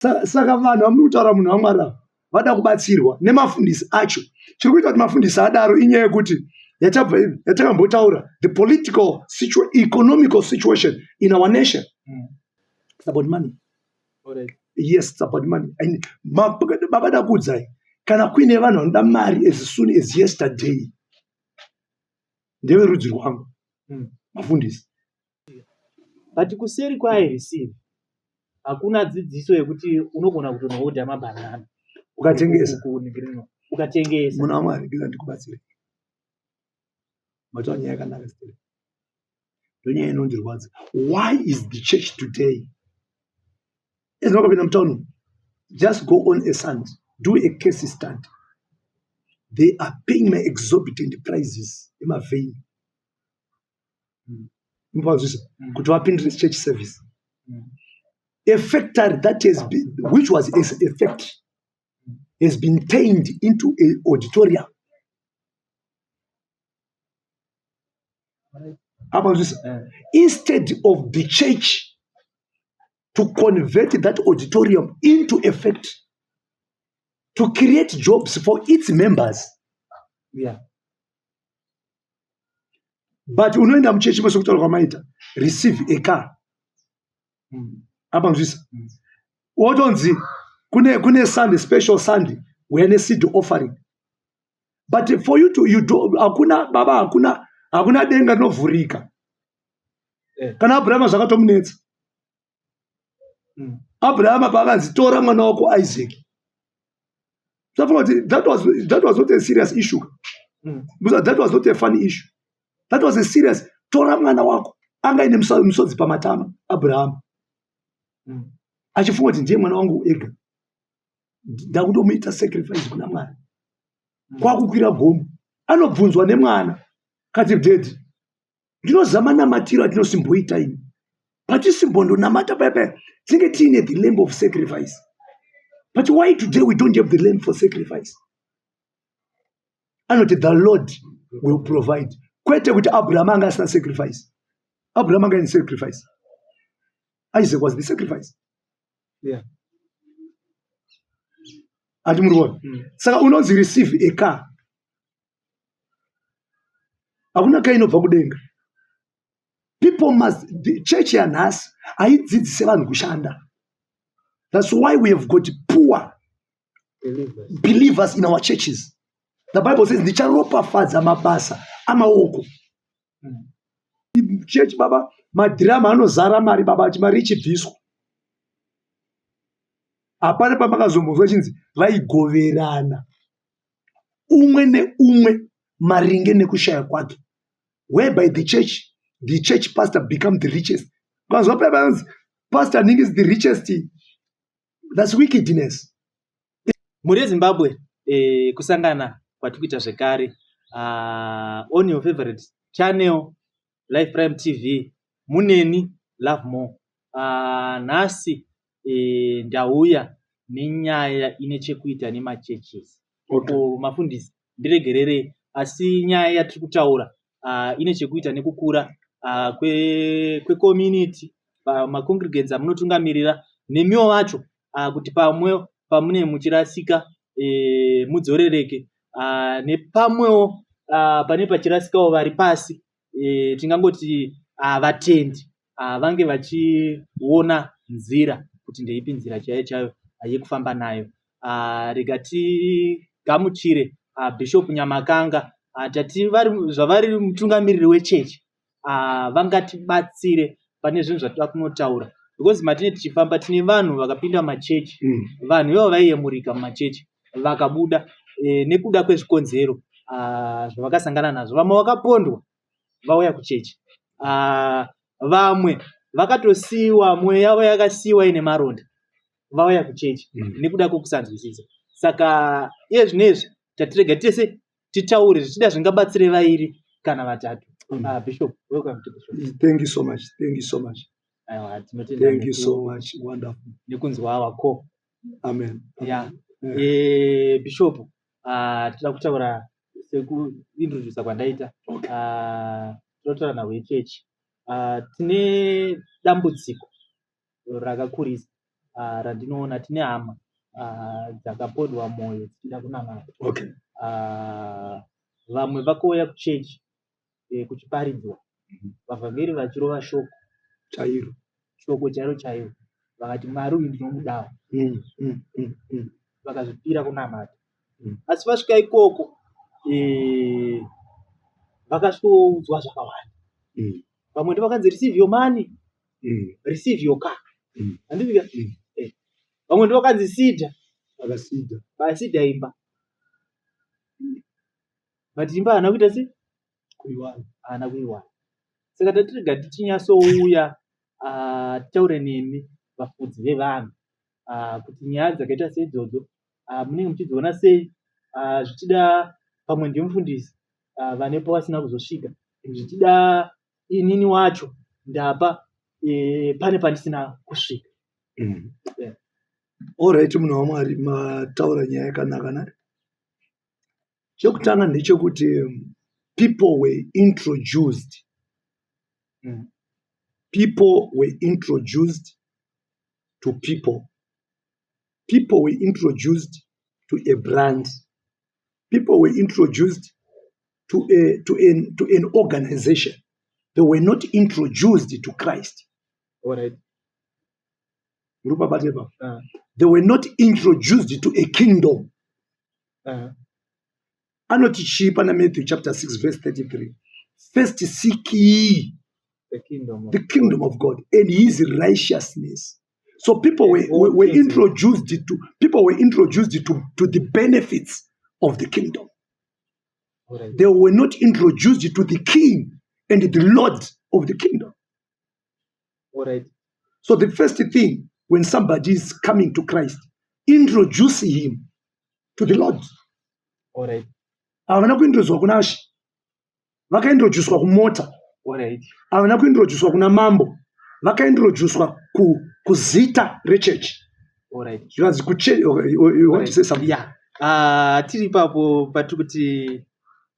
Saka vanhu vamuri kutaura munhu waMwari ava vada kubatsirwa nemafundisi acho. Chiri kuita kuti mafundisi adaro inyaya yekuti yatabva yatakambotaura the political situ economical situation in our nation. It's about money. Alright. Yes, it's about money. And baba dakuudzai kana kuine vanhu vanoda mari as soon as yesterday ndeverudzi rwangu mafundisi. But kuseri kwaIreceive hakuna dzidziso yekuti unogona kutonohodha mabhanana ukatengesa ukatengesa. Munhu waMwari, ndinga ndikubatsire. Mataura nyaya yakanaka still. Ndonyaya inondirwadza. Why is the church today? As wakapinda mutown, just go on a Sunday, do a case study. They are paying my exorbitant prices emavheni. Mupazvisa kuti vapindire church service. A factory that has been, which was a factory, has been turned into a auditorium. Apazvisa. Instead of the church to convert that auditorium into a factory to create jobs for its members. But unoenda muchechi mose kutaura kwamaita receive a car. Apa nzwisa. Wotonzi kune Sunday special Sunday where ne seed offering. But for you to you do hakuna baba hakuna denga rinovhurika. Kana Abrahama zvakatomunetsa. Abrahama paakanzi tora mwana wako Isaac. Zvafunga kuti that was not a serious issue. Because that was not a funny issue. That was a serious tora mwana wako. Anga ine musodzi pamatama Abrahama. Achifunga kuti ndiye mwana wangu ega. Ndakutomuita sacrifice kuna Mwari. Kwakukwira gomo. Anobvunzwa nemwana. Kati daddy, ndinoziva manamatiro atinosimboita ini. Patisimbondonamata paya paya tinenge tiine the lamb of sacrifice. But why today we don't have the lamb for sacrifice? Anoti the Lord will provide. Kwete kuti Abraham anga asina sacrifice. Abraham anga aine sacrifice. Isaac was the sacrifice. Ati muri kuona? Saka unonzi receive a car. Hakuna car inobva kudenga. People must, the church yanhasi haidzidzise vanhu kushanda. That's why we have got poor Believers. Believers in our churches. The Bible says ndicharopafadza mabasa amaoko. Church baba madhirama anozara mari baba ati mari ichibviswa. Hapana pamakazombonzwa chinzi vaigoverana umwe neumwe maringe nekushaya kwake. Whereby the church pastor become the richest. Ukanzwa paya panonzi pastor Ningi is the richest. That's wickedness. Mhuri yeZimbabwe, kusangana kwatiri kuita zvekare on your favorite channel, Live Prime TV, muneni Love More. Nhasi ndauya nenyaya ine chekuita nemachurches. Mafundisi ndiregererei, asi nyaya yatiri kutaura ine chekuita nekukura kwecommunity, macongregants amunotungamirira nemiwo vacho, kuti pamwe pamunenge muchirasika mudzorereke, nepamwewo pane pachirasikawo vari pasi, tingangoti vatendi, vange vachiona nzira kuti ndeipi nzira chaiyo chaiyo yekufamba nayo. Rega tigamuchire Bishop Nyamakanga. Tati zvavari mutungamiriri wechechi, vangatibatsire pane zvinhu zvatinoda kunotaura, because matinenge tichifamba tine vanhu vakapinda mumachechi. Vanhu ivavo vaiyemurika mumachechi, vakabuda nekuda kwezvikonzero zvavakasangana nazvo. Vamwe vakapondwa vauya kuchechi, vamwe vakatosiyiwa, mwoyo yavo yakasiyiwa ine maronda vauya kuchechi nekuda kwekusanzwisisa. Saka iye zvinezvi tatirega tese titaure, zvichida zvingabatsire vairi kana vatatu. Bishop, welcome to the show. Thank you so much. Thank you so much. Aiwa, tinotenda Thank you so much. Wonderful. Nekunzwa wako. Amen. Yeah. Bishop, toda kutaura sekuintrodusa kwandaita. Toda kutaura nhau yechechi. Tine dambudziko rakakurisa. Randinoona tine hama dzakapodwa mwoyo dzichida kunamata. Vamwe vakauya kuchechi kuchiparidzwa, vavhangeri vachirova shoko chairo. Shoko chairo chairo, vakati, "Mwari uyu ndinomudawo." Vakazvipira kunamata. Asi vasvika ikoko vakasvikoudzwa zvakawanda. Vamwe ndo vakanzi, "Receive your money, receive your car." Handiti? Vamwe ndo vakanzi seeda. Akaseeda. Vaseeda imba, but imba haana kuita sei? Kuiwana. Haana kuiwana. Saka tatirega tichinyatsouya titaure nemi vafudzi vevanhu kuti nyaya dzakaita seidzodzo munenge muchidziona sei? Zvichida pamwe ndimufundisi vane pavasina kuzosvika, zvichida inini wacho ndapa pane pandisina kusvika. Yeah. Alright, munhu waMwari, mataura nyaya yakanaka. Na chekutanga ndechekuti people were introduced people were introduced to people, people were introduced to a brand, people were introduced to an organization. They were not introduced to Christ. Uri pabata ipapo? They were not introduced to a kingdom. Anoti chii pana Matthew chapter 6 verse 33? "First seek ye the kingdom of the kingdom of God and his righteousness." So people were all things. Introduced to people were introduced to the benefits of the kingdom. They were not introduced to the king and the lord of the kingdom. So the first thing, when somebody is coming to Christ, introduce him to the Lord. Havana kuintroducwa kuna She, vakaintroducwa kumota. Havana kuintroducwa kuna mambo, vakaintroducwa kuzita rechechi. Zvikanzi kuche, okay, you want to say something? Yeah. Tiri ipapo patiri kuti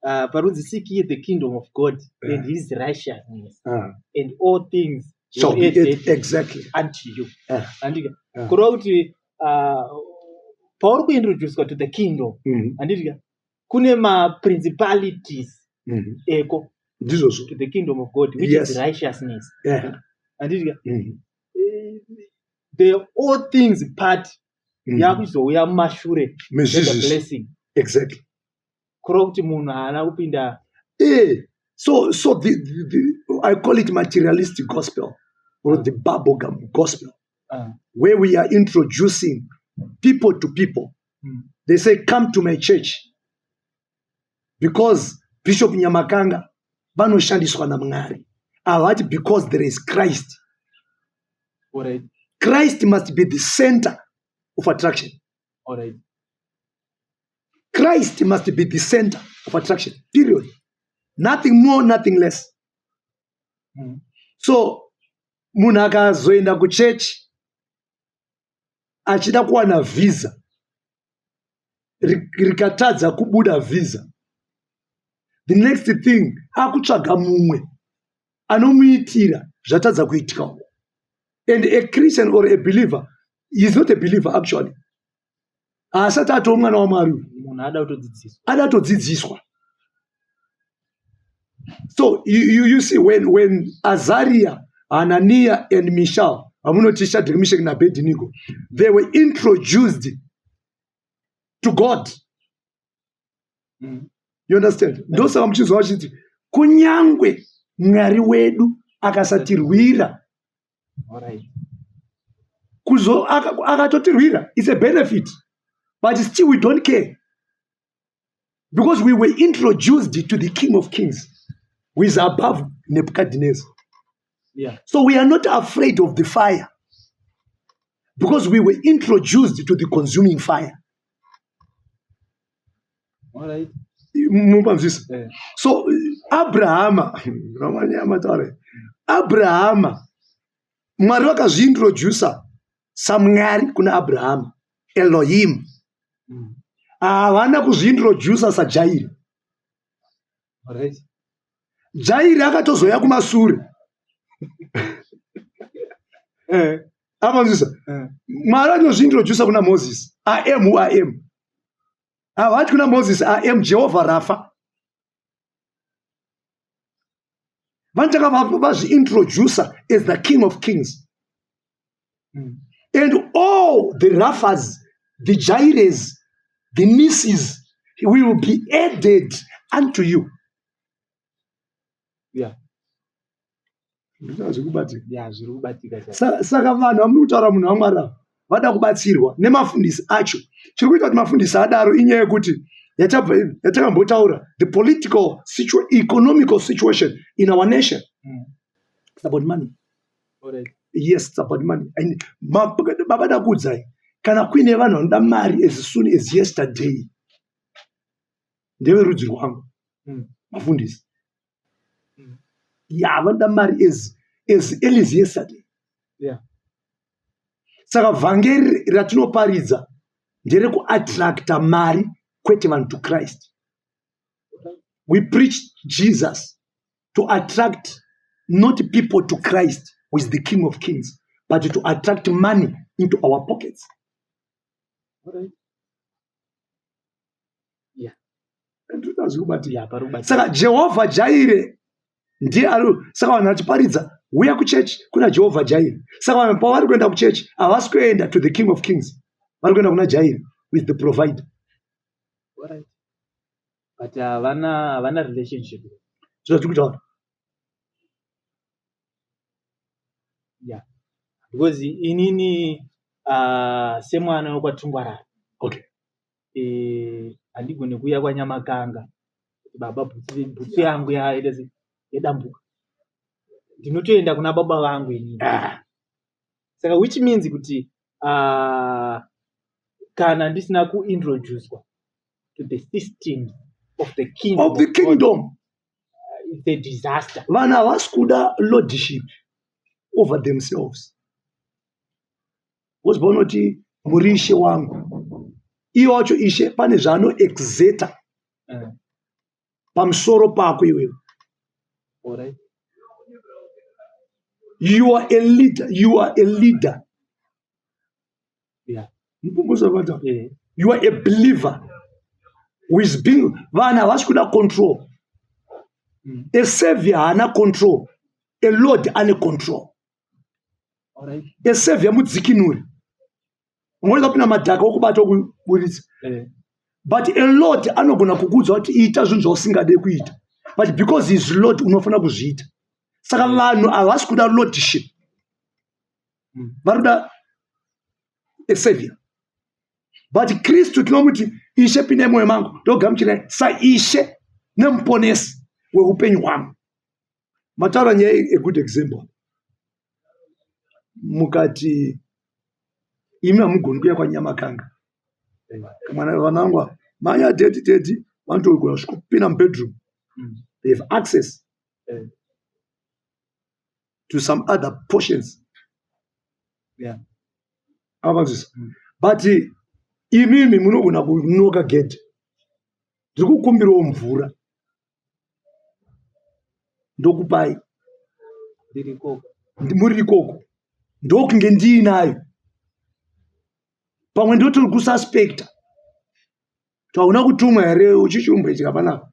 parunzi, "Seek ye the kingdom of God and his righteousness, and all things shall will be be added unto you." Handika? Kureva kuti pauri kuintroducwa to the kingdom, handika, kune maprincipalities eko Ndizvozvo. To the kingdom of God, which is righteousness. Handika? The all things part yakuzouya mumashure the Mezvizvizvi. blessing. Kureva kuti munhu haana kupinda. So the I call it materialistic gospel or the bubblegum gospel, where we are introducing people to people. They say, "Come to my church because Bishop Nyamakanga vanoshandiswa naMwari." Havati because there is Christ. Christ must be the center of attraction. Christ must be the center of attraction. Period. Nothing more, nothing less. So munhu akazoenda kuchechi achida kuwana vhisa, rikatadza kubuda vhisa, the next thing akutsvaga mumwe anomuitira zvatadza kuitikawo. And a Christian or a believer, he is not a believer actually, haasati atoo mwana waMwari uyu. Munhu ada kutodzidziswa. Ada todzidziswa. So you see, when Azaria, Hananiah and Mishael, vamunoti Shadrach, Meshach naAbednego, they were introduced to God. You understand? Ndosaka muchinzwa vachiti kunyangwe Mwari wedu akasatirwira, kuzo akatotirwira, it's a benefit, but still we don't care because we were introduced to the King of Kings, who is above Nebuchadnezzar. So we are not afraid of the fire because we were introduced to the consuming fire. Mupamzisa? So Abrahama, ramanyamataura Abrahama, Mwari vakazviintrodusa saMwari kuna Abrahama, Elohim. Havana kuzviintrodusa saJairi. Jairi akatozoya kumasure. Amanzwisa? Mwari anozviintrodusa kuna Moses. I am who I am. Havati kuna Moses, I am Jehovah Rapha. Vanotanga vazviintroducer as the King of Kings. And all the Raphas, the Jaires, the Nisis will be added unto you. Yeah. Zviri kubatika. Yeah, zviri kubatika. Saka vanhu vamuri kutaura munhu waMwari ava vada kubatsirwa nemafundisi acho. Chiri kuita kuti mafundisi adaro inyaya yekuti yatakambotaura the political situ economical situation in our nation. It's about money. Alright. Yes, it's about money. And baba dakuudzai kana kuine vanhu vanoda mari as soon as yesterday ndeverudzi rwangu mafundisi. Ya vanoda mari as early as yesterday. Saka vhangeri ratinoparidza nderekuattracta mari kwete vanhu to Christ. We preach Jesus to attract not people to Christ who is the King of Kings, but to attract money into our pockets. Alright. Yeah. Zvikubatika. Yeah, pari kubatika. Saka Jehovah Jireh ndiye ari saka vanhu vachiparidza uya kuchechi kuna Jehovah Jireh. Saka vanhu pavari kuenda kuchechi havasi kuenda to the King of Kings. Vari kuenda kuna Jireh who is the provider. Alright. But havana relationship. Zvatiri kutaura. Yeah. Because inini semwana wekwaTungwarara. Okay. Handigone kuuya kwaNyamakanga kuti baba bhutsu yangu yaita sei yadambuka. Ndinotoenda kuna baba vangu inini. Saka which means kuti kana ndisina kuintroducwa to the systems of the kingdom of the God, kingdom. it's a disaster. Vanhu havasi kuda lordship over themselves. Because vanoti muri ishe wangu. Iye wacho ishe pane zvaanoexerta pamusoro pako iwewe. Alright. You are a leader. You are a leader. Yeah. Mupumbuzo vata. Yeah. You are a believer who is being vanhu havasi kuda control. A savior haana control. A lord ane control. Alright. A savior mudzikinuri. Unogona kupinda madhaka okubata okuburitsa. But a lord anogona kukuudza kuti ita zvinhu zvausingade kuita. But because he is lord unofanira kuzviita. Saka vanhu havasi kuda lordship. Vari kuda a savior. But Kristu tinomuti Ishe pindai mwoyo mangu ndogamuchirai saIshe nemuponesi weupenyu hwangu. Mataura nyaya a good example. Mukati imi hamugoni kuuya kwaNyamakanga. Mwana vana vangu ava manya daddy daddy vanotogona kusvikopinda mubedroom. They have access to some other portions. Yeah. Avanzwisa. But imimi munogona kunoka gate. Ndiri kukumbirawo mvura. Ndokupai. Ndiri ikoko. Muri ikoko. Ndokunge ndiinayo. Pamwe ndotori kususpecta. Kuti hauna kutumwa here uchichiumbwecheka panapa.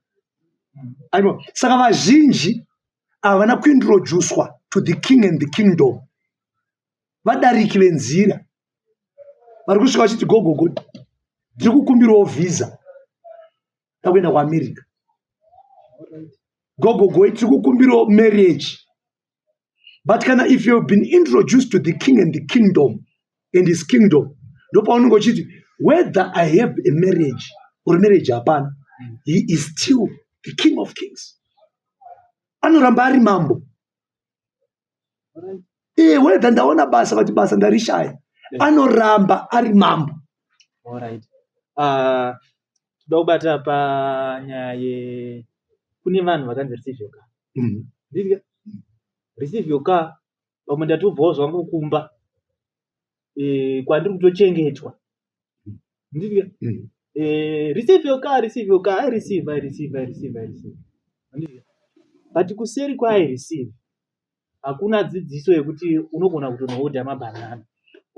Aiwa. Saka vazhinji havana kuintroducwa to the king and the kingdom. Vadariki venzira vari kusvika vachiti gogogo ndiri kukumbirawo visa takuenda kuAmerica. Gogogo tiri kukumbirawo marriage. But kana if you have been introduced to the king and the kingdom and his kingdom, ndopaunenge uchiti whether I have a marriage or marriage hapana, he is still the king of kings. Anoramba ari mambo. Whether ndaona basa but basa ndarishaya, anoramba ari mambo. Alright. Toda kubata panyaya ye kune vanhu vakanzi receive your car. Ndizvo? Receive your car vamwe ndatobvawo zvangu kumba kwandiri kutochengetwa. Ndizvo? Receive your car, receive your car, I receive, I receive, I receive, I receive. Ndizvo? But kuseri kwa I receive hakuna dzidziso yekuti unogona kutonohodha mabhanana.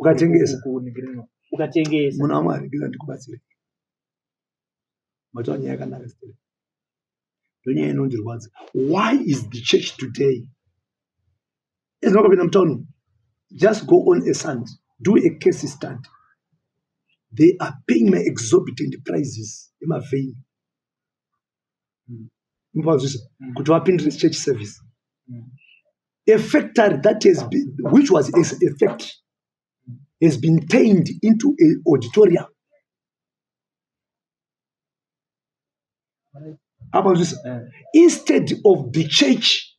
Ukatengesa. Ukatengesa. Muna waMwari ndika ndikubatsire. Mataura nyaya yakanaka still. Ndonyaya inondirwadza. Why is the church today? Ezvino wakapinda mutown, just go on a Sunday, do a case study. They are paying my exorbitant prices emavheni. Mupazvisa kuti vapindire church service. A factory that has been, which was a factory has been turned into a auditorium. Apa instead of the church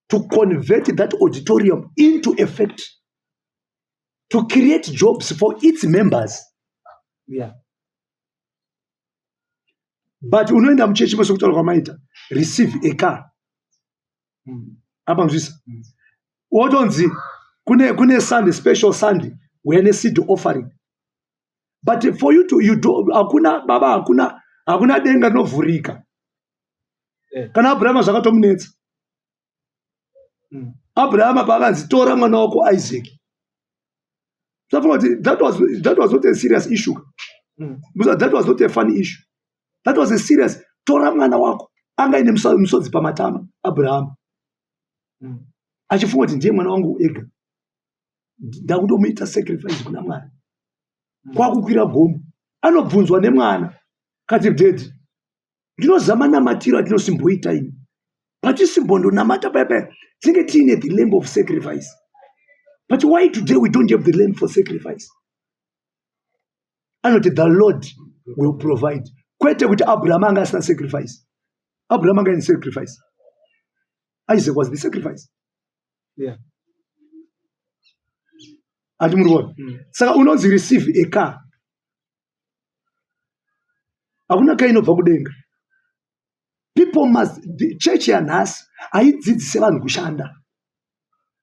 to convert that auditorium into a factory to create jobs for its members. But unoenda muchechi mose kutaura kwamaita receive a car. Apa nzwisa. Wotonzi kune Sunday special Sunday where ne seed offering. But for you to you do hakuna baba hakuna hakuna denga rinovhurika. Kana Abraham zvakatomunetsa. Abraham paakanzi tora mwana wako Isaac. Safunga kuti that was not a serious issue. That was not a funny issue. That was a serious tora mwana wako anga aine musodzi pamatama Abraham. Achifunga kuti ndiye mwana wangu ega. Ndakutomuita sacrifice kuna Mwari. Kwakukwira gomo. Anobvunzwa nemwana. Kati daddy ndinoziva manamatiro atinosimboita ini. Patisimbondonamata paya paya tinenge tiine the lamb of sacrifice. But why today we don't have the lamb for sacrifice? Anoti the Lord will provide. Kwete kuti Abraham anga asina sacrifice. Abraham anga aine sacrifice. Isaac was the sacrifice. Ati muri kuona? Saka unonzi receive a car. Hakuna car inobva kudenga. People must, the church yanhasi haidzidzise vanhu kushanda.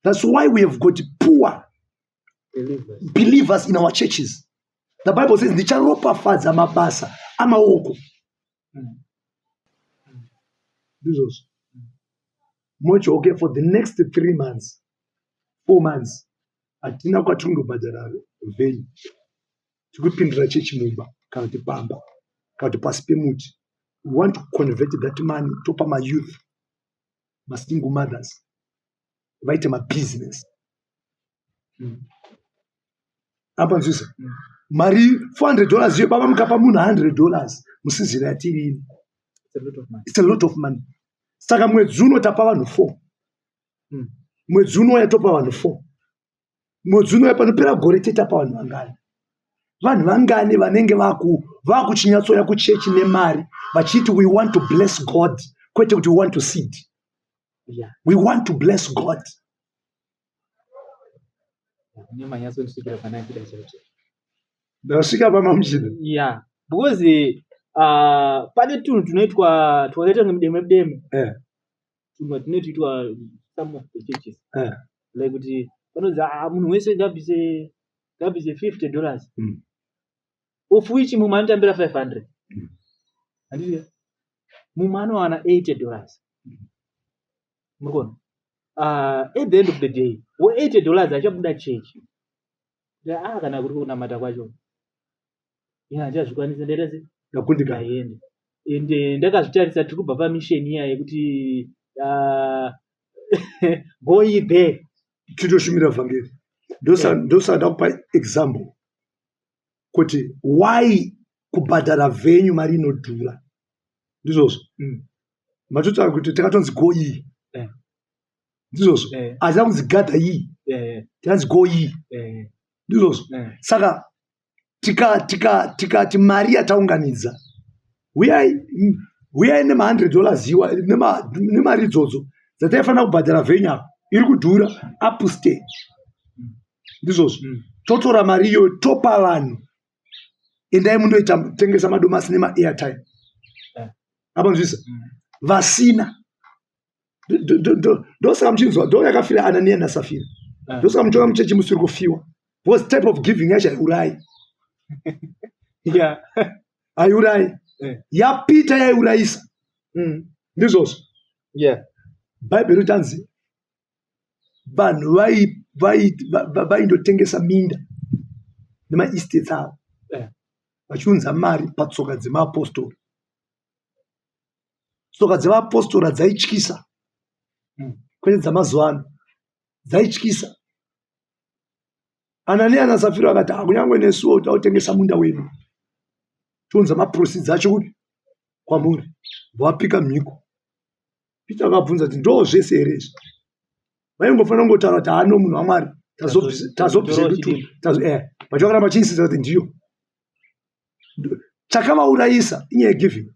That's why we have got poor believers, believers in our churches. The Bible says ndicharopafadza mabasa amaoko. Ndizvozvo. Mochi okay for the next 3 months, 4 months hatina kwatiri kundobhadhara venue. Tikupindira chechi mumba kana kuti pamba kana kuti pasi pemuti. We want to convert that money topa mayouth, masingle mothers vaite mabusiness. Apa nzwisa mari $400 iyo baba mukapa munhu $100 musizini yatiri ino. It's a lot of money. It's a lot of money. Saka mwedzi uno tapa vanhu 4. Mwedzi unouya topa vanhu 4. Mwedzi unouya panopera gore tetapa vanhu vangani? Vanhu vangani vanenge vakuchinyatsoya kuchechi nemari vachiti we want to bless God kwete kuti we want to seed. We want to bless God. Nemanyatsondisvikira pana ndida chaizvo. Ndasvika pamamuchida. Yeah, because pane tunhu tunoitwa twakaita kunge mudeme mudeme. Tunhu tunoitwa some of the churches. Like kuti panonzi munhu wese ngabvise $50. Of which mumwe anotambira 500. Handiti? Mumwe anowana $80. Muri kuona? At the end of the day, wo $80 achabuda chechi. Kana kuri kunamata kwacho. Ina handichazvikwanisi ndaita sei? Ndakundikana. Ndaenda. Ende ndakazvitarisa tiri kubva pamisheni iya yekuti go ye there. Titoshumira vhangeri. Ndosaka ndakupa example kuti why kubhadhara venue mari inodhura. Ndizvozvo. Matotaura kuti takatonzi go ye. Ndizvozvo. Hatina kunzi gather ye. Takanzi go ye. Ndizvozvo. Saka tikati mari yataunganidza uyai nema$100 iwa nemari idzodzo dzataifanira kubhadhara venue apa iri kudhura upstairs. Ndizvozvo. Totora mari iyoyo topa vanhu endai mundoita tengesa madomasi nema-airtime. Apa nzwisa vasina ndosaka muchinzwa ndo yakafira Anania naSafira. Ndosaka muchiona muchechi musiri kufiwa because type of giving yacho haiurayi. Haiurayi. YaPeter yaiurayisa. Ndizvozvo. Bhaibheri ritanzi vanhu vai Vaindotengesa minda nemaestates avo vachiunza mari patsoka dzemaapostori. Tsoka dzevaapostora dzaityisa, kwete dzamazuva ano, dzaityisa. Ananiya naSafira vakati, "Kunyange nesuwo tautengesa munda wedu, tounza maproceeds acho kupi? Kwamuri." Vapika mhiko. Peter akabvunza kuti, "Ndo zvese here izvi?" Vaingofanira kungotaura kuti, "Haano munhu waMwari, tazobvisa hedu." But vakaramba vachiinsista kuti ndiyo. Chakavaurayisa inyaya yegiving.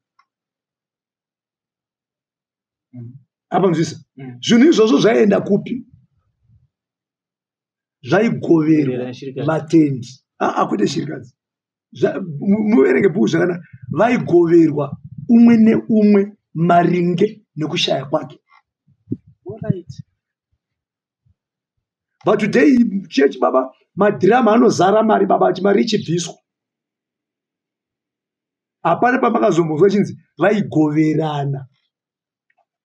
Apa nzwisa, zvinhu izvozvo zvaienda kupi? Zvaigoverwa vatendi. Aa, kwete shirikadzi. Muverenge bhuku zvakanaka. Vaigoverwa umwe neumwe maringe nekushaya kwake. But today church, baba, madhirama anozara mari, baba, ati mari ichibviswa. Hapana pamakazombonzwa chinzi vaigoverana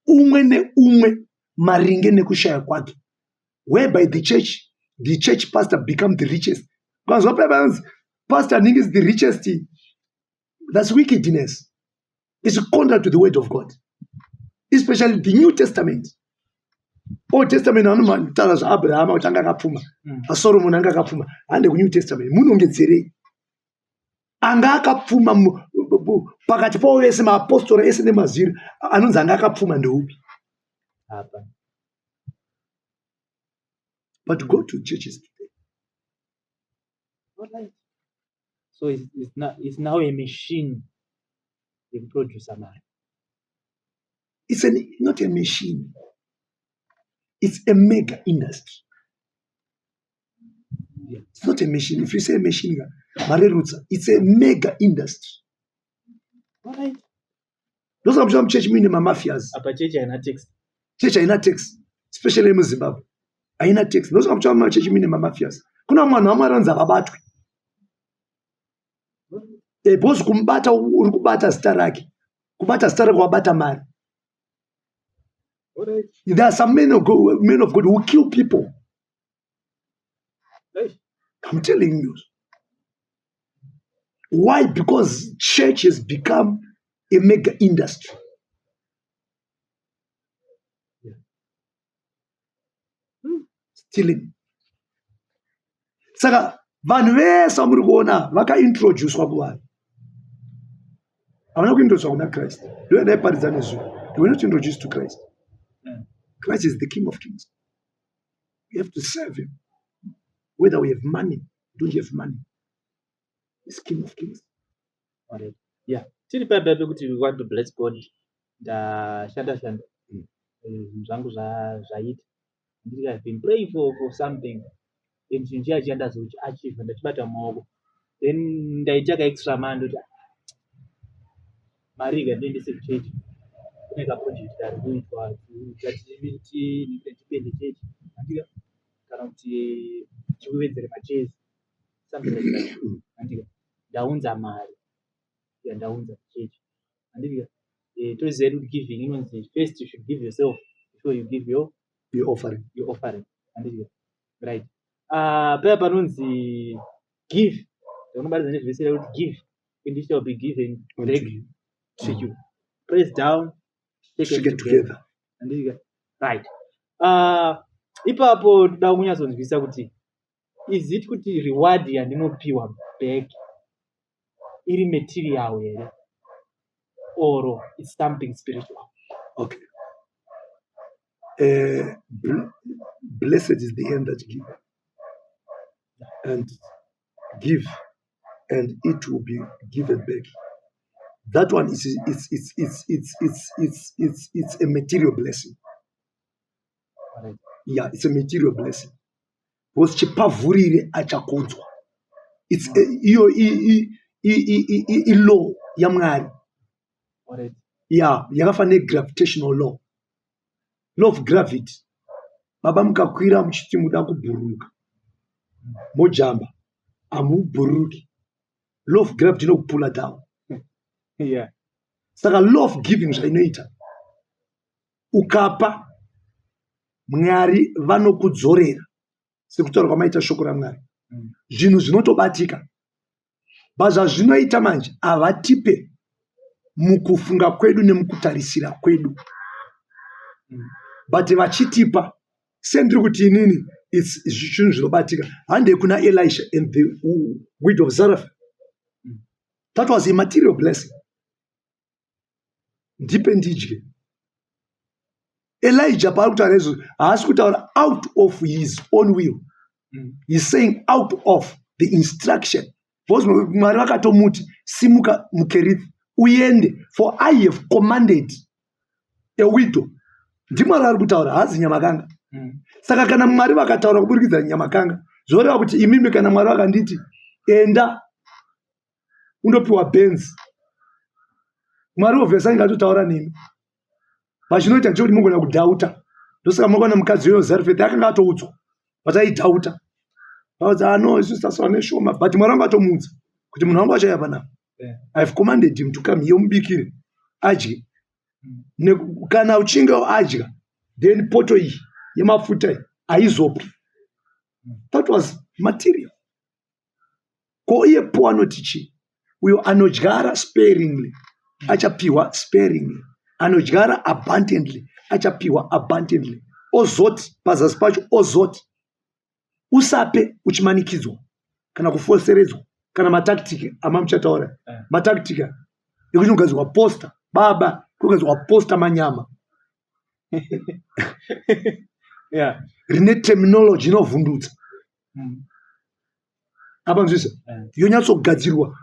umwe neumwe maringe nekushaya kwake, whereby the church pastor become the richest. Ukanzwa paya panonzi Pastor Ning is the richest, that's wickedness. It's contrary to the word of God, especially the New Testament. Old Testament vanotaura zvaAbrahama kuti anga akapfuma, aSolomon anga akapfuma. Hande kuNew Testament, munongedzerei anga akapfuma pakati pavo vese, maapostora ese nemazviri? Anonzi anga akapfuma ndeupi? Hapana. But go to churches today. Alright. So it's now a machine yekuproducer mari. It's not a machine, it's a mega industry. It's not a machine. If you say a machine, marerutsa. It's a mega industry. Ndosaka muchiona muchechi muine mamafias. Apa chechi haina tax. Chechi haina tax, especially muZimbabwe haina tax. Ndosaka muchiona mumachechi muine mamafias. Kuna vanhu vamwe vanonzi havabatwi, because kumubata uri kubata zita rake. Kubata zita rake wabata mari. There are some men of God who kill people. Hey. I'm telling you why. Because church has become a mega industry. Stealing. Saka vanhu vese vamuri kuona vakaintroducwa kuvanhu, havana kuintroducwa kuna Christ. Ndo yandaiparidza nezuro. They were not introduced to Christ. Christ is the King of Kings. We have to serve him whether we have money, don't have money. He's King of Kings. Alright. Yeah. Tiri paipa pekuti we want to bless God. Ndashanda shanda. Zvinhu zvangu zvaita. Ndiri I've been praying for something. And chinhu chiya chiya ndazochiachieve, ndachibata mumaoko. Then ndaita ka extra mari, ndoti, "Ah, mari iyi ngandiendese kuchechi. Kune kaproject kari kuitwa tipende chechi. Handika? Kana kuti tiwedzere machairs." Something like that. Handika? Ndaunza mari yandaunza kuchechi. Handika? Toziva kuti giving inonzi first you should give yourself before you give your your offering. Your offering. Handika? Right. Paya panonzi give, unobatidza nevhesi rekuti, "Give and it shall be given unto back you. To you. Press down, shaken shaken together." Together. Handika? Right. Ipapo toda kunyatsonzwisa kuti is it kuti reward yandinopiwa back iri material here or it's something spiritual? Okay. Blessed is the hand that give and give, and it will be given back. That one is it's a material blessing. Yeah, it's a material blessing because chipavhurire achakudzwa. It's iyo ilaw yaMwari. Yeah, yakafanana negravitational law, law of gravity. Baba, mukakwira muchiti muda kubhururuka, mojamba, hamubhururuki. Law of gravity inokupula down. Saka law of giving zvainoita, ukapa, Mwari vanokudzorera. Sekutaura kwamaita shoko raMwari, zvinhu zvinotobatika. But zvazvinoita manje, havatipe mukufunga kwedu nemukutarisira kwedu, but vachitipa sendiri kuti inini it's zvinhu zvinobatika. Handei kuna Elisha and the widow of Zarephath. That was a material blessing. Ndipe ndidye. Elijah paari kutaura izvozvo, haasi kutaura out of his own will. He's saying out of the instruction, because Mwari vakatomuti, "Simuka muKerithi uende, for I have commanded a widow." NdiMwari ari kutaura, haazi Nyamakanga. Saka kana Mwari vakataura kuburikidza Nyamakanga, zvoreva kuti imimi, kana Mwari vakanditi, "Enda undopiwa Benz," Mwari obviously anenge atotaura nemi. Pachinoita ndechekuti mugona kudoubta. Ndosaka makaona mukadzi uyo Zarefeti akanga atoudzwa, but aidoubta. Vakati, "Ano isusu tasara neshoma," but Mwari vanga atomuudza kuti munhu wangu achauya panapa. I have commanded him to come here, mubikire adye. Kana uchinge adya, then poto iyi yemafuta iyi haizopwi. That was material. Ko iye po anoti chii? Uyo anodyara sparingly achapiwa sparingly, anodyara abundantly achapiwa abundantly. Ozoti pazasi pacho, ozoti usape uchimanikidzwa kana kufoseredzwa kana matactics amamuchataura. Matactics ekuti unogadzirwa poster, baba, kunogadzirwa poster manyama rine terminology inovhundutsa. Apa nzwisa, yonyatsogadzirwa,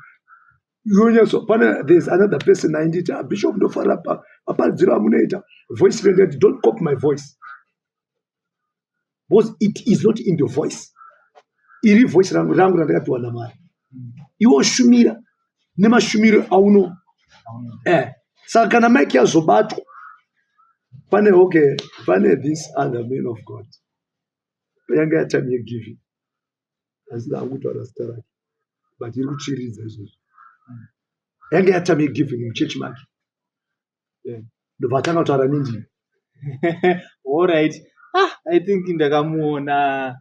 yonyatso pane. There's another person ainditi, "Ah, Bishop, ndofarira maparidziro amunoita, voice renyu." Ndati, "Don't copy my voice, because it is not in the voice. Iri voice rangu rangu randakapiwa naMwari. Iwe shumira nemashumiro auno." Saka kana mic yazobatwa pane, okay, pane this other man of God, yanga yatime yegiving, handina hangu kutaura zita rake, but iri kutsviridza izvozvo. Yanga yatime yegiving muchechi make, ndobva atanga kutaura nendimi. Alright. Ah, I think ndakamuona.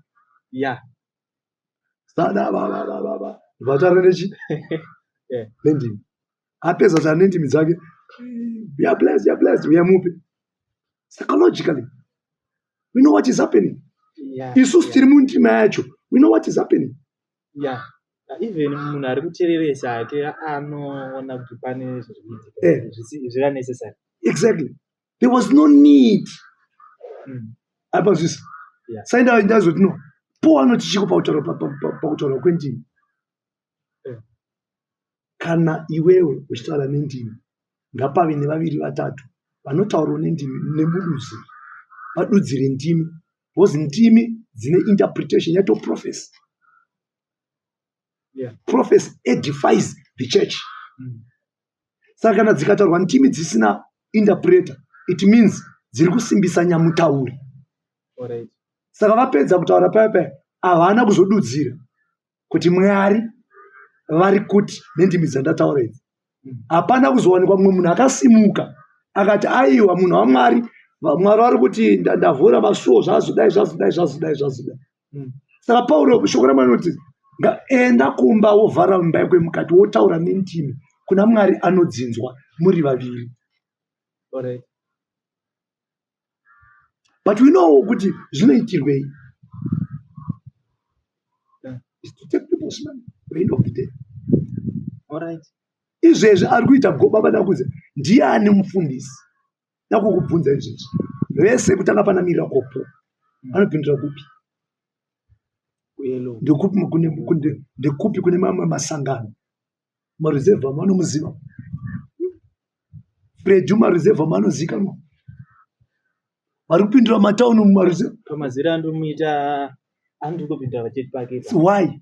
Yeah. Sada ba ba ba ba ba, ndobva ataura nechi nendimi. Apedza kutaura nendimi dzake, "You are blessed, you are blessed," uyamupe. Psychologically we know what is happening. Isusu tiri mundima yacho, we know what is happening. Yeah. Even munhu ari kuteereresa hake anoona kuti pane zviri kuitika zviri unnecessary. Exactly, there was no need. Apa zvisa saenda ndazoti no, Paul anoti chiko pakutaura pakutaura kwendimi? Kana iwewe uchitaura nendimi, ngapave nevaviri vatatu vanotaurawo nendimi nemududziri, vadudzire ndimi, because ndimi dzine interpretation yato prophecy. Prophecy edifies the church. Saka kana dzikataurwa ndimi dzisina interpreter, it means dziri kusimbisa nyamutauri. Saka vapedza kutaura paya paya, havana kuzodudzira kuti Mwari vari kuti nendimi dzandataura idzi. Hapana kuzowanikwa mumwe munhu akasimuka akati, "Aiwa, munhu waMwari, Mwari vari kuti ndavhura masuo, zvazodai, zvazodai, zvazodai, zvazodai." Saka Pauro, shoko raMwari rinoti, "Enda kumba, wovhara imba yako yemukati, wotaura nendimi kuna Mwari anodzinzwa muri vaviri." But we know kuti zvinoitirwei. Is to take people's money at the end of the day. Izvezvi ari kuita goba vada kuzi ndiani mufundisi dakukubvunza izvezvi, vese kutanga pana Miracle Paul, anopindura kupi? Kuyellow. Ndekupi ndekupi kune mamwe masangano maruzevha manomuziva? Fred maruzevha manozikanwa, vari kupindura matauni mumaruzevha. Pamazira andomuita, andiri kupindura pachechi pake. Why?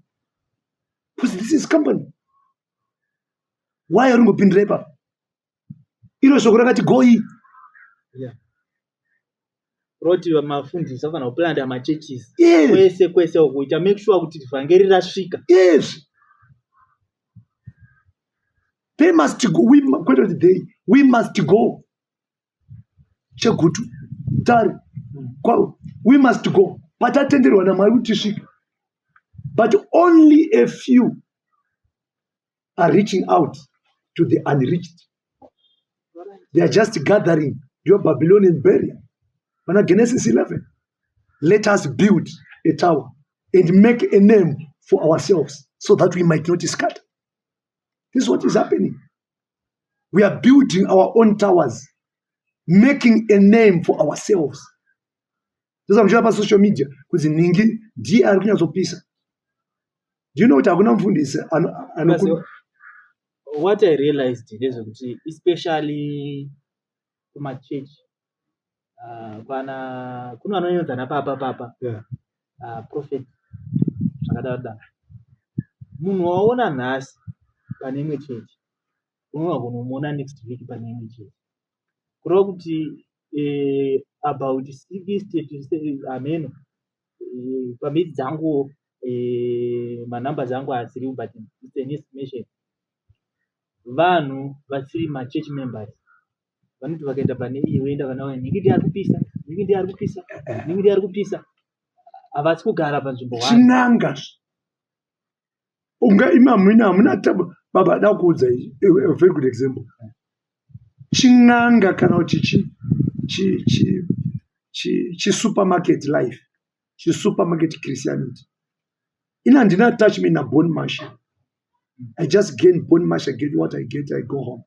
Because this is company. Why ari ngopindura ipapo? Iro shoko rakati goi. Yeah. Roti mafundisi afanira kuplanta machurches kwese kwese uko, kuita make sure kuti vhangeri rasvika. Yes, they must go. We kwete kuti they, we must go. Chegutu, Tare, we must go. Patatenderwa naMwari kuti tisvike. But only a few are reaching out to the unreached. They are just gathering your Babylonian barrier. Pana Genesis 11. Let us build a tower and make a name for ourselves so that we might not scatter. This is what is happening. We are building our own towers, making a name for ourselves. Sasa muchiona pasocial media kuti nhingi ndiye ari kunyatsopisa. Do you know kuti hakuna mufundisi anoku What I realized ndezvekuti especially kumachechi kana kune vanonyonza napapa papa prophet zvakadaro daro. Munhu waona nhasi pane imwe chechi unogona kunomuona next week pane imwe chechi. Kureva kuti about 60 to hameno pamidzi dzanguwo manumbers angu asiriwo, but it's an estimation. Vanhu vasiri machurch members vanoti vakaenda pane iyi voenda pana nhingi ndiye ari kupisa, nhingi ndiye ari kupisa, nhingi ndiye ari kupisa. Havasi kugara panzvimbo one. Chinanga unga imi hamuna hamuna tabu. Baba, da kuudza a very good example. Chin'anga kana kuti chi chi chi chi chi supermarket life, chi supermarket Christianity. Ina handina attachment naBon Marshall. I just gain Bon Marshall, I get what I get, I go home.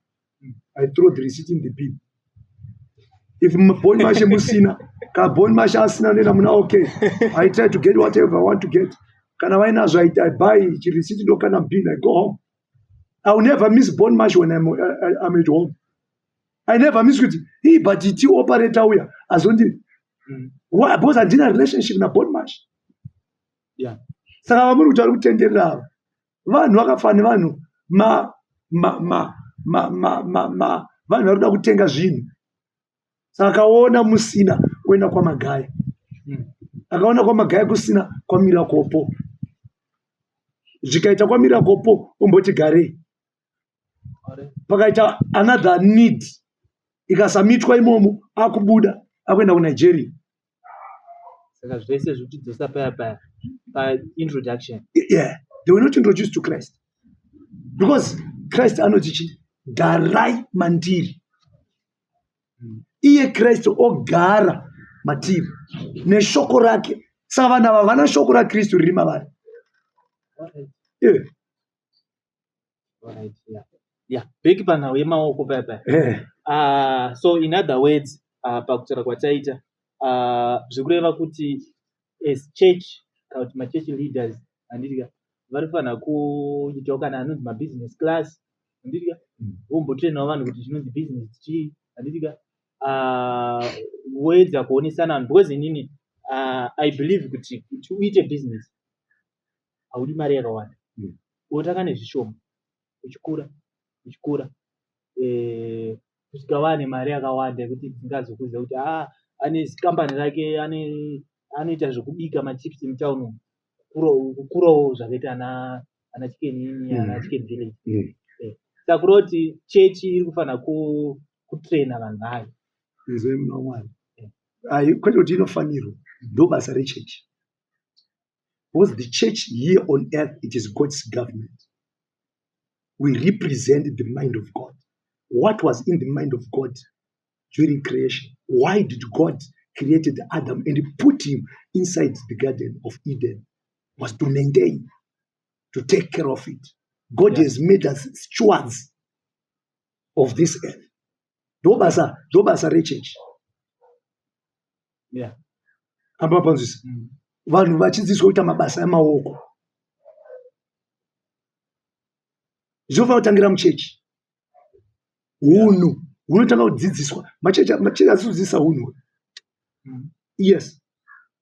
I throw the receipt in the bin. If Bon Marshall musina, ka Bon Marshall asina nena muna okay. I try to get whatever I want to get. Kana vainazvo I buy receipt ndo kana bin, I go home. I will never miss Bon Marshall when I'm at home. I never miss kuti, hey, but ti operator uya azondi. Why? Because handina relationship na Bon Marshall. Saka vamuri kuti vari kutenderera ava vanhu vakafanira vanhu ma ma ma ma ma ma ma vanhu vari kuda kutenga zvinhu. Saka akaona musina oenda kwaMagaya. Akaona kwaMagaya kusina, kwaMirakopo. Zvikaita kwaMirakopo omboti garei. Pakaita another need ikasamitwa imomo, akubuda akuenda kuNigeria. Saka zvese zvekutidzosa paya paya paintroduction. Yeah, they were not introduced to Christ, because Christ anoti chi garai mandiri. Iye Kristu ogara matiri neshoko rake. Saka vanhu ava havana shoko raKristu riri mavari. Yeah. Alright, yeah. Back panhau yemaoko paya paya. So in other words, pakutaura kwataita, zvikureva kuti as church kana kuti machurch leaders, handiti, vari kufanira kuitawo kana anonzi mabusiness class, handiti, vombotrainawo vanhu kuti chinonzi business chii, handiti, voedza kuonesana vanhu, because inini I believe kuti uite business haudi mari yakawanda. Unotanga nezvishoma uchikura uchikura kusvika wane mari yakawanda yekuti dzingazokuudza kuti aa ane kambani rake, ane anoita zvekubika machips mutauni umu, kukurawo zvakaita ana Chicken Inn, ana Chicken Village. Saka kureva kuti chechi iri kufanira kutraina vanhu vayo. Izvo muna Mwari. Ai, kwete kuti inofanirwa, ndo basa rechechi. Because the church here on earth, it is God's government. We represent the mind of God. What was in the mind of God during creation? Why did God created Adam and put him inside the Garden of Eden? Was to maintain, to take care of it. God has made us stewards of this earth. Ndo basa rechechi. Amba panzwisa. Vanhu vachidzidziswa kuita mabasa emaoko. Zvinofanira kutangira muchechi. Hunhu hunotanga kudzidziswa. Machechi asi kudzidzisa hunhu. Yes.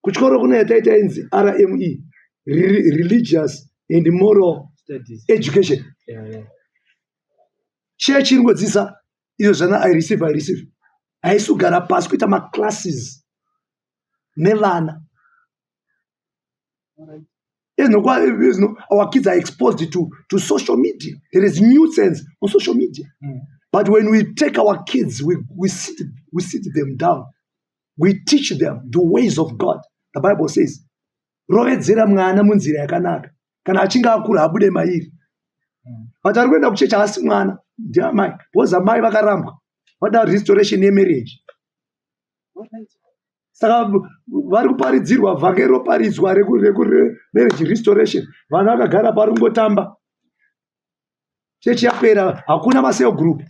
Kuchikoro kune yataita inzi RME, Religious and Moral Studies. Education. Chechi iri kungodzidzisa izvo zvana I receive, I receive. Haisi kugara pasi kuita maclasses nevana. Our kids are exposed to social media. There is nuisance on social media. But when we take our kids, we sit them down. We teach them the ways of God. The Bible says, rovedzera mwana munzira yakanaka, kana achinge akura abude mairi. But ari kuenda kuchechi haasi mwana, ndiamai, because amai vakarambwa, vada restoration yemarriage. Saka vari kuparidzirwa vhangeri roparidzwa remarriage restoration, vanhu vakagara pari kungotamba. Chechi yapera, hakuna macell group.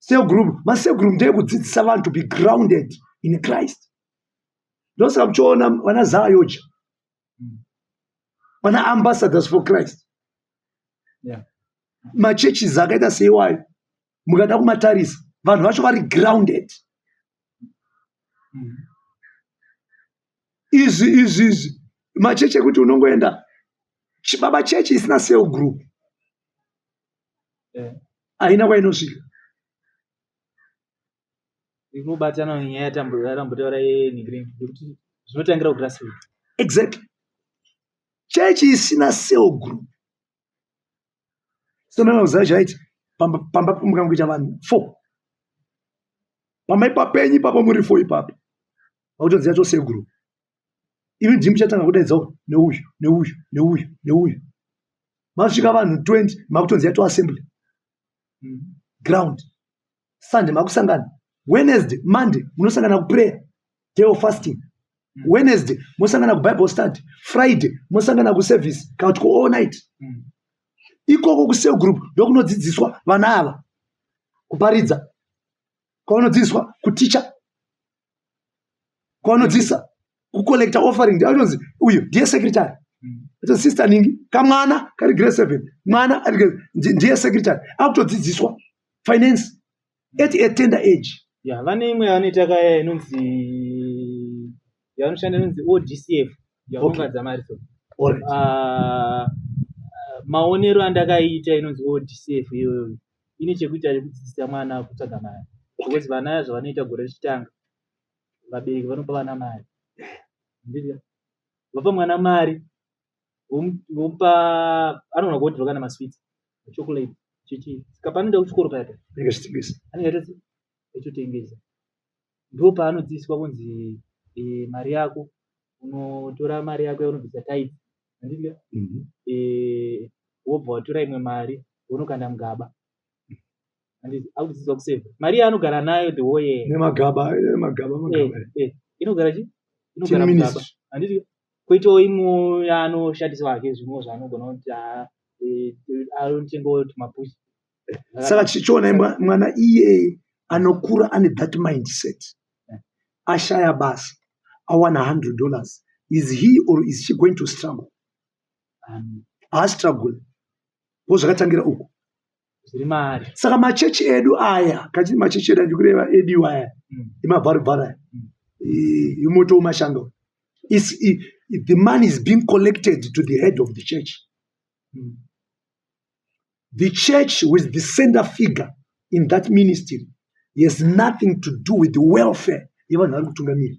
Cell group, macell group ndeyekudzidzisa vanhu to be grounded in Christ. Ndosaka muchiona vana ZAOGA, vana Ambassadors for Christ, machurches akaita seiwayo, mukada kumatarisa, vanhu vacho vari grounded. Izvi machechi ekuti unongoenda chibaba, chechi isina cell group haina kwainosvika. Inobatana nenyaya yatambotaura yenhigirini, yekuti zvinotangira kugrassroot. Exactly. Chechi isina cell group, sonanakuziva chaiti pamba mukangoita vanhu four pamba ipapenyu ipapo, muri four ipapo, vakutoziva to cell group. Imi ndimi muchatanga kudaidza uyu neuyu neuyu neuyu neuyu. Masvika vanhu 20, makutonziva to assembly ground. Sunday makusangana, Wednesday, Monday munosangana kuprayer, day of fasting. Wednesday mosangana kuBible study, Friday mosangana kuservice kana kuti kuall night. Ikoko kucell group ndokunodzidziswa vana ava kuparidza, kwavanodzidziswa kuticha, kwavanodzidzisa kucollecta offering. Anonzi uyu ndiye secretary. Sister ningi kamwana kari grade 7, mwana ari ndiye secretary, akutodzidziswa finance at a tender age. Ya, vane imwe yavanoita kaya inonzi, yavanoshanda, inonzi ODCF, yaunongadza mari so. Ah, maonero andakaita, inonzi ODCF iyoyo ine chekuita nekudzidzisa mwana kutsvaga mari, because vana zvavanoita gore richitanga, vabereki vanopa vana mari. Ndizvo. Vapa mwana mari, vomupa, anogona kuodhirwa kana masweets, chocolate, chichi. Saka paanoenda kuchikoro paya paya, Anenge achitengesa. Anenge achitengesa. Ndo paanodzidziswa kunzi mari yako, unotora mari yako yaunobvisa tithe, handiti? Mhm. Wobva watora imwe mari wonokanda mugaba, handiti? Akudzidziswa kusevha mari yaanogara nayo the whole year. Nemagaba, magaba, magaba. Inogara chi inogara Team mugaba, ministry. handiti? Koitawo imwewo yaanoshandiswa hake, zvimwewo zvaanogona kuti anotengawo tumapushi. Saka chichiona mwana iyeye anokura ane that mindset, ashaya basa, awana $100, is he or is she going to struggle? Haastruggle, ndo zvakatangira uku. Zviri maari. Saka machechi edu aya, kachiti machechi edu, andikureva edu aya emabharubhara aya, imoto wemashanga, the money is being collected to the head of the church. The church with the center figure in that ministry has nothing to do with the welfare yevanhu vari kutungamira.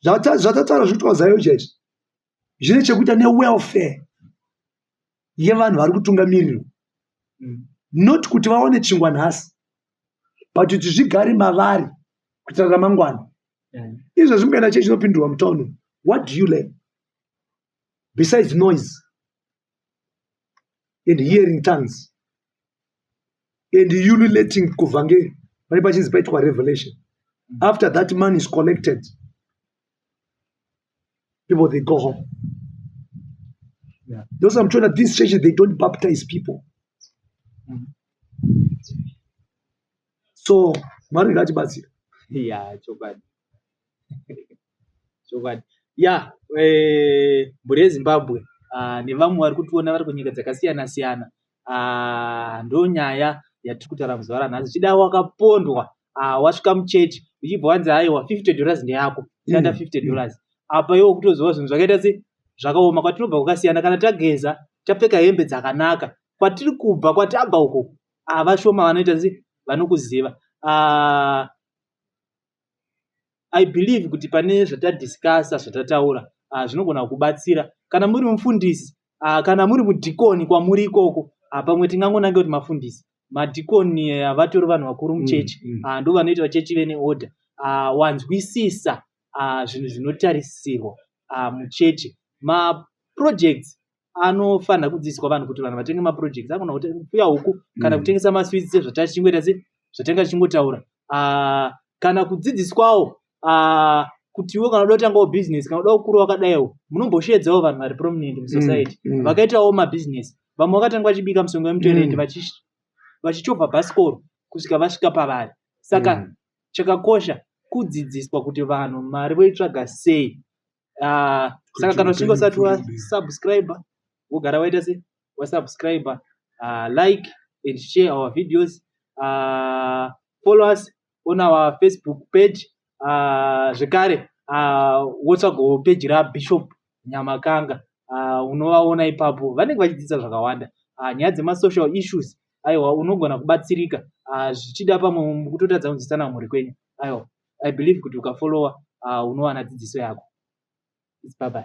Zvatataura zviri kuitwa ZAOGA izvi zvine chekuita newelfare yevanhu vari kutungamirirwa, not kuti vaone chingwa nhasi, but kuti zvigare mavari kuitira ramangwana. Izvezvi mukaenda chechi inopindurwa mutauni, what do you learn besides noise and hearing tongues and ululating kuvhangeri pane pachinzi paitwa revelation? After that money is collected, people, they go home. Those, I'm trying, these churches, they don't baptize people. So Mwari ngatibatsira. Ya, chokwadi, chokwadi. Ya, mhuri yeZimbabwe nevamwe vari kutiona vari kunyika dzakasiyana siyana, ndo nyaya yatiri kutaura muzuva ranhasi. Chida wakapondwa, wasvika muchechi uchibva wanzi, "Aiwa, $50 ndeyako, shanda." $50 apa iwo kutoziva zvinhu zvakaita se zvakaoma. Kwatinobva kwakasiyana. Kana tageza, tapfeka hembe dzakanaka, kwatiri kubva, kwatabva uko, vashoma vanoita se vanokuziva. I believe kuti pane zvatadiscussa, zvatataura, zvinogona kubatsira kana muri mufundisi, kana muri mudhikoni kwamuri ikoko. Pamwe tingangonange kuti mafundisi, madhikoni, vatori vanhu vakuru muchechi, ndo vanoita chechi ive neorder. Wanzwisisa zvinhu zvinotarisirwa muchechi. Maprojects anofanira kudzidziswa vanhu kuti vanhu vatenge maprojects, agona kupfuya huku kana kutengesa masweets sezvatachingoita, sezvatanga tichingotaura, kana kudzidziswawo kuti iwe kana uda kutangawo business, kana uda kukura wakadaiwo, munomboshedzawo vanhu vari prominent musociety vakaitawo mabhizinesi. Vamwe vakatanga vachibika musongo wemutoireti, vachichovha bhasikoro kusvika vasvika pavari. Saka chakakosha kudzidziswa kuti vanhu mari voitsvaga sei. Saka kana uchinge usati wasubscribe, wogara waita se wasubscribe, like and share our videos, follow us on our Facebook page. Zvekare wotsvagawo peji raBishop Nyamakanga, unovaona ipapo vanenge vachidzidzisa zvakawanda, nyaya dzemasocial issues. Aiwa, unogona kubatsirika, zvichida pamwe mukutotadza kunzwisana mhuri kwenyu. Aiwa, I believe kuti ukafollowa unowana dzidziso yako. Bye bye.